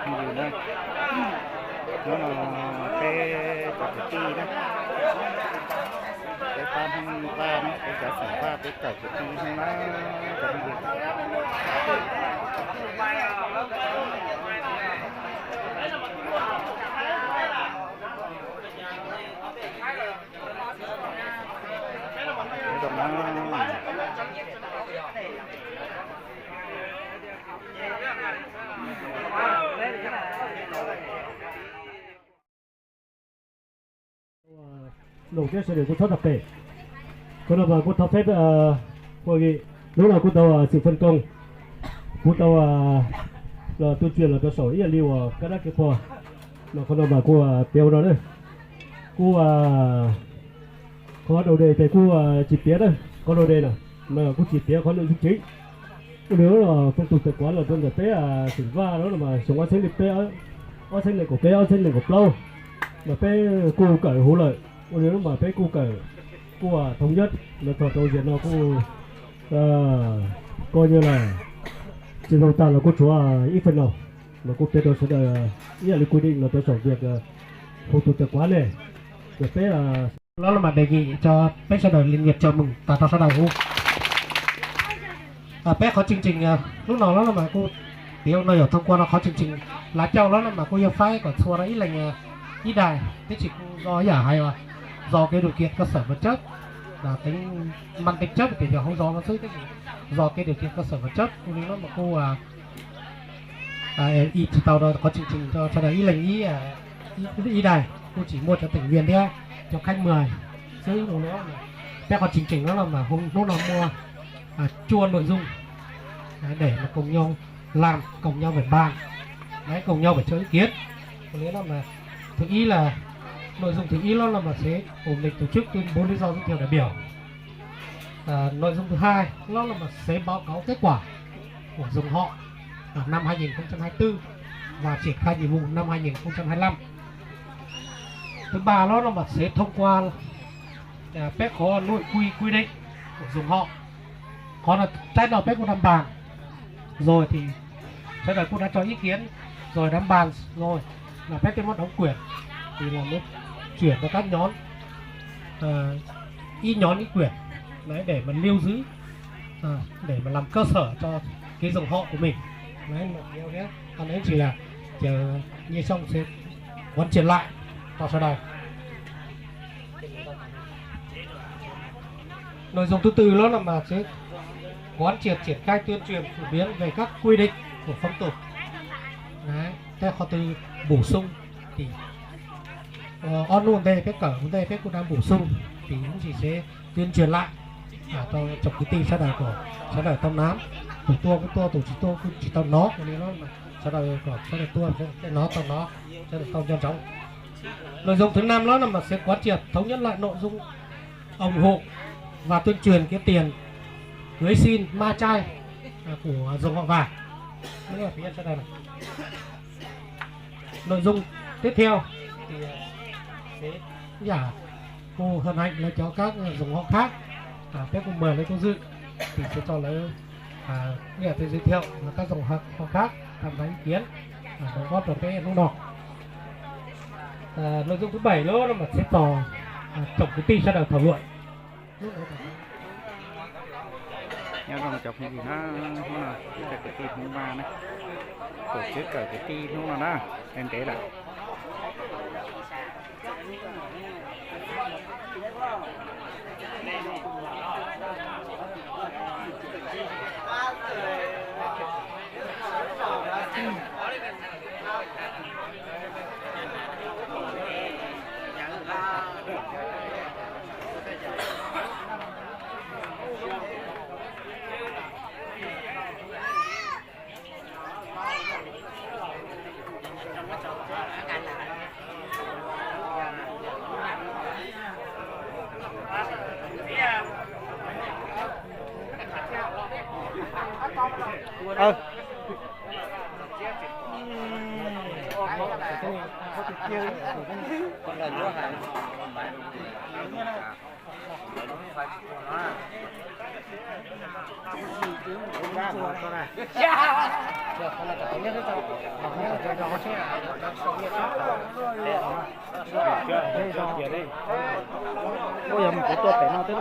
Yus na, hnub no peb cov kwv tij na, peb pab Hmoob Vaj na, peb cov xeem Vaj peb kawm kwv tij Hmoob na, cov phooj ywg. Noo thiab sawv daws kuj txhob tau pem. Qhov no mas kuj thov pheb, hnub no kuj tau xwm faj koo, kuj tau los tuyên truyền los rau saum ib yam li uas kab dab kev qhua no, qhov no mas kuj piav ua no na. Kuj qhov đầu đề ces kuj tsis piav na, qhov đầu đề na, mas kuj tsis piav qhov nội dung chính. Ua li lub foom tus tawm kuav los rau ntawm peb xeem Vaj no mas xyoo ob txhiab nees peb, ob txhiab nees nkaum peb, ob txhiab nees nkaum plaub mas peb kuj kawm huv lawm. Ua li lub mas peb kuj kawm, kuj thống nhất los txog rau zaum no kuj coi như là tsis zoo tag los kuj tshuav ib phần no, los kuj piav rau sawv daws ib yam li quy định los rau saum việc foom tus tawm kuav ne. Ces peb los mas đề nghị cho peb sawv daws liên nhiệt chào mừng tas rau sawv daws ub. Peb qhov chương trình hnub no los mas kuj piav no yog thông qua no qhov chương trình lav cauj los mas kuj yog faib kom txhua rau ib leeg ib daim, tab sis kuj do yam hais do cái điều kiện cơ sở vật chất, tính mang tính chất ces yog hauv zos no xwb, tab sis do cái điều kiện cơ sở vật chất ua li no mas kuj ib tsis tau rau qhov chương trình rau sawv daws ib leeg ib daim, kuj tsis muaj cov tỉnh nguyện thiab cov khách mời xwb. Peb qhov chương trình no los mas hnub no muaj cuaj nội dung để mà cùng nhau làm, cùng nhau về bàn, đấy, cùng nhau về cho ý kiến. Có nghĩa là mà thứ nhất là nội dung thứ nhất đó là mà sẽ ổn định tổ chức, tuyên bố lý do giới thiệu đại biểu. À, nội dung thứ hai đó là mà sẽ báo cáo kết quả của dòng họ ở năm hai nghìn không trăm hai mươi tư và triển khai nhiệm vụ năm hai nghìn không trăm hai mươi lăm. Thứ ba đó là mà sẽ thông qua à, peb qhov nội quy quy định của dòng họ. Qhov no, cái no peb cũng đang bàn rồi thì sawv daws cũng đã cho ý kiến rồi, đã bàn rồi là peb twb muab đóng quyển thì là mới chuyển cho các nhóm, ờ, ít nhóm ít quyển đấy để mà lưu giữ, ờ, để mà làm cơ sở cho cái dòng họ của mình. Đấy, một điều nhé. Còn đấy chỉ là, ờ, như xong sẽ quán triệt lại cho sawv daws. Nội dung thứ tư đó là mà sẽ quán triệt triển khai tuyên truyền phổ biến về các quy định của phong tục. Đấy, cái khóa tư bổ sung thì, ờ, ob hnub ntej peb kawm ua ntej peb cũng đã bổ sung thì cũng chỉ sẽ tuyên truyền lại à, rau tsoom kwv tij sawv daws kom sawv daws tau nov, tus tuaj kuj tuaj, tus tsis tuaj kuj tsis tau nov, ua li no sawv daws kom sawv daws tuaj, sawv daws nov tau nov, sawv daws tau nco ntsoov. Nội dung thứ năm đó là mà sẽ quán triệt thống nhất lại nội dung ủng hộ và tuyên truyền kiếm tiền cưới xin ma chay, à, của dòng họ Vàng. Nghĩa là phía sau đây này. Nội dung tiếp theo thì, à, sẽ giả cô hân hạnh lấy cho các dòng họ khác, à, phép cô mời lấy cô dự thì sẽ cho lấy, à, nghĩa là tôi giới thiệu là các dòng họ, họ khác tham gia ý kiến, à, đóng góp trong cái hnub no. À, nội dung thứ bảy đó là mà sẽ tỏ, à, tổng công ty sơ đầu thảo luận. Nyob zoo cov phooj ywg na, hnub no peb cov kwv tij Hmoob Vaj na, tổ chức kawm kwv tij hnub no na, ntev ntev lawm. Ua yog mus kuv tuaj pem no twb.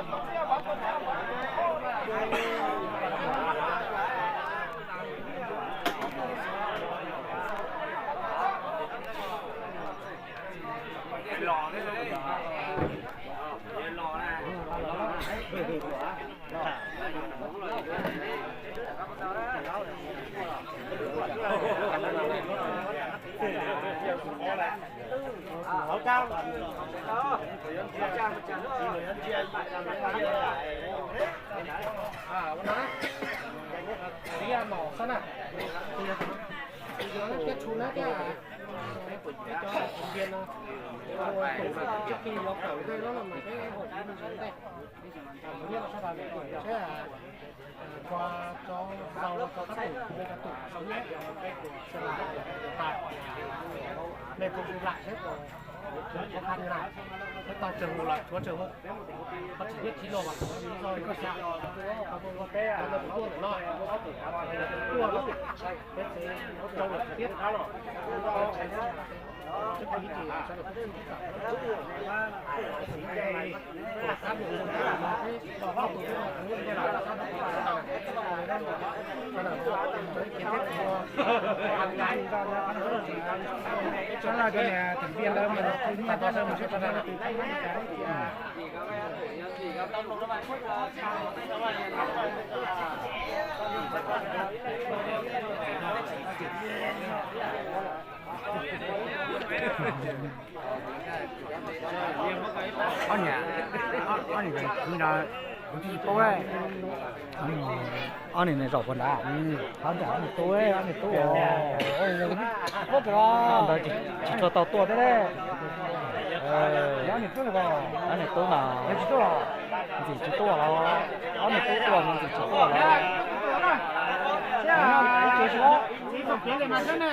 Tso rau rau tus, tus sawv nyiaj, sawv lam, mej kuj lam seb puas, tshuav qhov qha li na, seb tau tseem mus los tshuav tseem mus, qhov tsis nyiaj tsis luag mas kuv tsis txog li koj xav. Tau tuaj ntawm no, tuaj no, peb tsev rau lawm tiag. Ob niam, ob niam kwv no kuv tsis paub. Ob niam zaum puas nrad? Ob niam tub, ob niam tub ntawd tsis tshua tau tuaj thiab. Ob niam tub mas ntxim tsis tuaj los, ob niam tub tuaj mus ntxim tsis tuaj los. Txiv tsoom kev li mas xwb ne,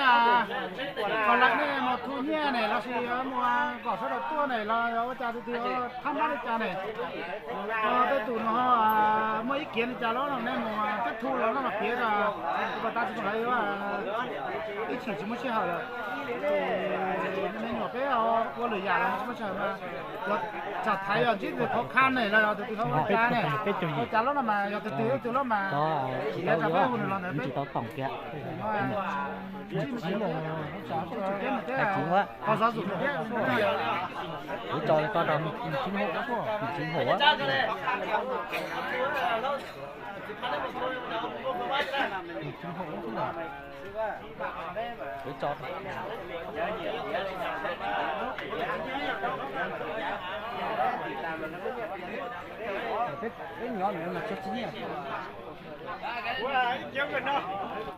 kom lawv ne mus thu nyiaj ne lossis mus kom sawv daws tuaj ne los ua cas tus twg thab mab li cas ne. Tej tus no muaj ib kiav li cas los ne mus thab thu los no mas piav tas, pas tas tsis lawv ib chim tsis muaj sij hawm lawm. Me nyuam peb ua lwm yam los tsis muaj sij hawm mas, yog tsam thaiv yog ntsib tus qhov qha ne los yog tus twg ho ua cas ne, ua cas los no mas yog tus twg tus los mas, piav tas peb hu nws los ntawd peb tsis tau toom kiag. Qhov xov xwm thiab, kuv tso li koj rau, nws tsis hum, nws tsis hum. Kuv tso, peb nyob no mas tsis nyiaj.